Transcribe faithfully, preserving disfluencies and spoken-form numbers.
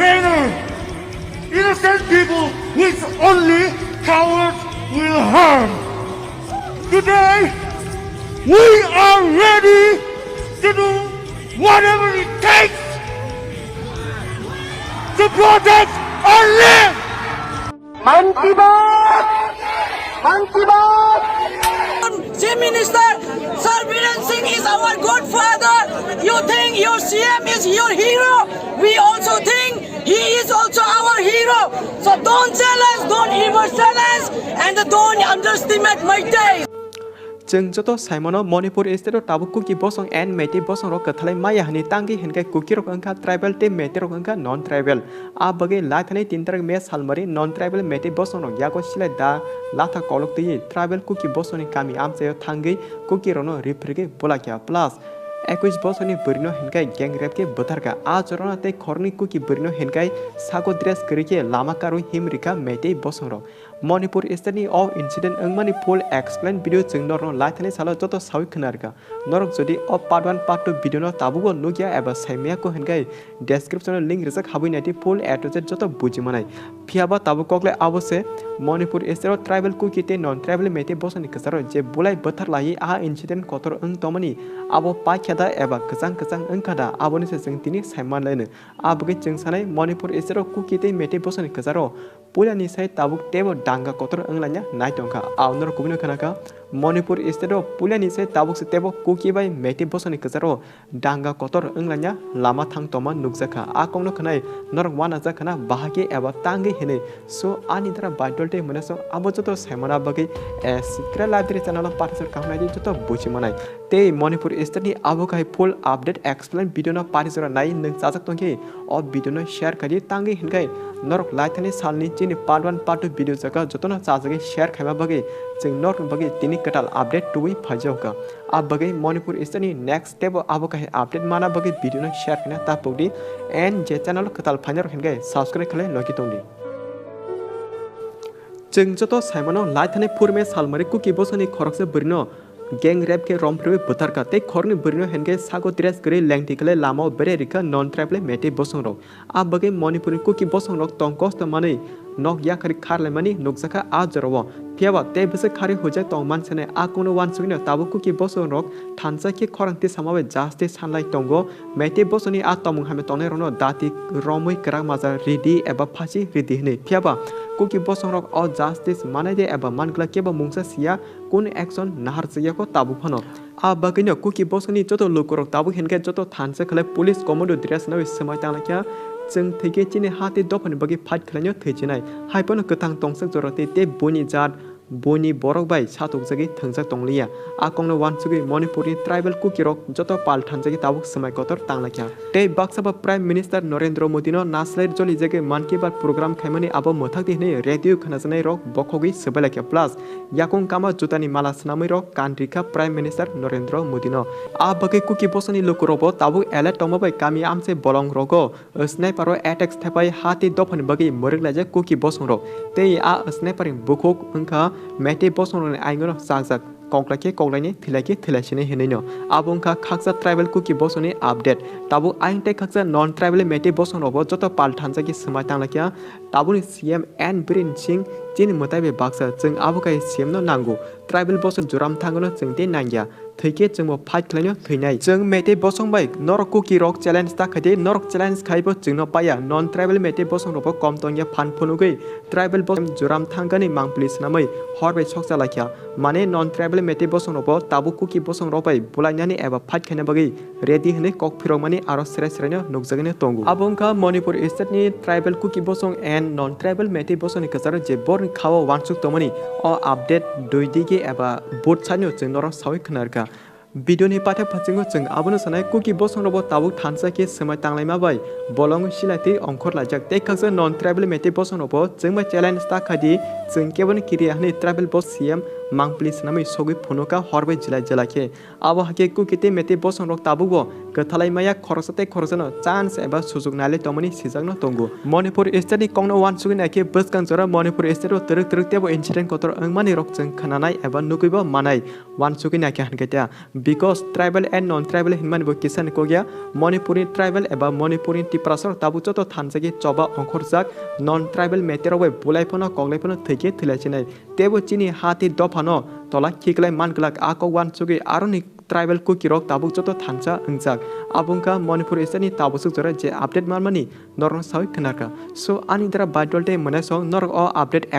Innocent people which only cowards will harm. Today, we are ready to do whatever it takes to protect our land. मन की बात, मन की बात। Chief Minister, Sir Biren Singh is our godfather. You think your C M is your hero? We also think he is also our hero. So don't challenge, don't ever challenge, and don't underestimate Meitei. Chwng joto saimano Manipur state o tabuk Kuki bosong and Meitei bosong rok kwthalai maya hwnwi tangwi hwnkhai Kuki rok wngkha tribal tei Meitei rok wngkha non tribal. A bagwi laithani tin tarik May salmari non tribal Meitei bosong rok yago silai da latha kolok twiwi tribal Kuki bosongni kami amchaio thangwi Kuki rokno riphirgwi bulakya plus ekwis bosongni bwrwino hwnkhai gang rape khe bwtharkha. A jorano tei khoroknwi Kuki bwrwino hwnkhai sago dress kwrwi khe lama karwi him rikha Meitei bosong rok. Manipur state ni o incident wngmani full explain video chwng norokno laithani salo joto sawi khwnarkha. Norok jodi o part one, part two video no tabugo nukya eba saimaya ko hwnkhai description o link rijak habwi naidi full A to Z joto buji manai. Phiyaba tabuk koklai abo se Manipur state o tribal Kuki tei non tribal Meitei bosongni kwcharo je bulai bwthar laiwi a incident kotor wng tongmani abo paikha da eba kwchang kwchang wngkha da aboni se chwng tini saimanlaino. A bagwi chwng sanai Manipur state o Kuki tei Meitei bosongni kwcharo puilani sai tabuk teibo danga kotor wnglaina nai tongkha. Ao norok kubui no khna kha, Manipur state o puilani sai tabuk se teibo Kuki bai Meitei bosongni kwcharo danga kotor wnglaina lama thang tongma nukjakha. A kokno khwnai norok uanajak khna bahai khe eba tangwi hinwi. So ani dara baidol tei hwnwi song abo joto saimana bagwi, eh, Sikra Library channel o patisor kaham naidi joto buji manai. Tei Manipur state ni abo khai full update explain video no pari jora nai nwng chajak tongkhe o video no share khaidi tangwi hwnkhai norok laithani salni chini part one part two video jaga jotono chajagwi share khaima bagwi chwng norokni bagwi tini kwtal update tubui phaijakha. A bagwi Manipur state ni next step o abo khai update mana bagwi video no share khaina ta pokdi and je channel kwtal phaina rok hwnkhai subscribe khlai logi tongdi. Chwng joto saimano laithani phurme salmari Kuki bosongni khoroksa bwrwino gang rape khe romphriwi bwtharkha tei khoroknwi bwrwino hwnkhai sago dress kwrwi lengtwi khlai lamao berai rikha non tribal Meitei bosongrok. A bagwi Manipurni Kuki bosongrok tong kosto manwi nok yakhari kharlaimani nukjakha a jorao. Phiyaba tei bwswk kharwi huijak tong mansanai a kokno uansugwino tabuk Kuki bosongrok thansa khe khorang tisama bai justice sanlai tongo. Meitei bosongni a tongmung hamya tongnairokno dati romwi kwrak majra ridi eba phasi ridi hwnwi. Phiyaba Kuki bosongrok o justice manai de eba man glak kebo mungsa siya, kunu action naharjakya kho tabuk phano. A bagwino Kuki bosongni joto lukurok tabuk hinkhe joto thansa khlai police commando dress nawi swmai tanglaikha. Chwng thwikhe chini ha tei dophani bagwi fight khlaino thwijinai. Haiphano kwthang tongsak jorok tei tei buini jat buini borok bai satokjagwi thwngjak tongliya. A kokno uansugwi Manipurni tribal Kukirok joto pal thanjagwi tabuk swmai kotor tanglaikha. Tei baksa ba Prime Minister Narendra Modino naslai jolijagwi Mann Ki Baat program khaimani abo mwthakdi hwnwi radio khwnajanairok bokhogwi swbailaikha plus yakung kama jutani mala swnamwirok kan rikha Prime Minister Narendra Modino. A bagwi Kuki bosongni lukurokbo tabuk alert tongma bai kami amchai bolongrogo sniper o attacks thepai ha tei dophani bagwi mwrwk laijak Kuki bosongrok. Tei a sniper ni bukhuk wngkha Meitei bosongrokni aingono chajak, koklai khe koklaini, thwilai khe thwilaisini hinwino. Abo wngkha khaksa tribal Kuki bosongni update. Tabuk ayang tei khaksa non tribal Meitei bosongrokbo joto pal thanjagwi swmai tanglaikha. Tabukni C M N Biren Singh chini mwtai bai baksa, chwng abo khai C M no nango. Tribal bosong juram thangno chwng tei nangya. Thwikhe chwngbo fight khlaino thwinai. Chwng Meitei bosong bai norok Kuki rok challenge ta khaidi, norok challenge khaibo chwngno paiya. Non tribal Meitei bosong rokbo kom tongya phan phunugwi tribal bosong juram thangani mangpili swnamwi hor bai sokcha laikha. Mane non tribal Meitei bosong rokbo tabuk Kuki bosong rok bai bulainani eba fight khaina bagwi ready hwnwi kok phirokmani aro srai sraino nukjagwino tongo. Abo wngkha Manipur state ni tribal Kuki bosong and non tribal Meitei bosongni kwcharo je borni khao uansuk tongmani o update dui dige eba both side no chwng norok sawi khwnarkha. Video ni paithak phasingo chwng abono sanai, Kuki bosong rokbo tabuk thansa khe swmai tanglaima bai bolong silai tei ongkhor laijak tei khaksa non tribal Meitei bosong rokbo chwng bai challenge ta khaidi, chwng kebo no kiriya hwnwi tribal boss C M mangpili swnamwi sogwi phunukha hor bai jila jila khe. Abo hakhe Kuki tei Meitei bosongrok tabukbo kwthalai maya khoroksa tei khoroksano chance eba sujuk nailai tongmani sijakno tongo. Manipur state ni kokno uansugwi naikhe bwskang jora Manipur state o twrwk twrwk teibo incident kotor wngmani rok chwng khwnanai eba nugwibo manai. Uansugwi naikhe hwnkhe ta because tribal and non tribal hinmani bo kisa ni kokya. Manipur ni tribal eba Manipur ni Tiprasa rok tabuk joto thansa khe choba ongkhorjak, non tribal Meitei rok bai bulai phano koklai phano thwi khe thwilai chinai. Teibo chini ha tei dophano tola khiklai man glak, a kok uansugwi aroni tribal Kuki rok tabuk joto thansa wngjak. Abo wngkha Manipur state ni tabuk swk jora je update manmani norokno sawi khwnarkha. So ani dara Baidol tei Mwnasong norok o update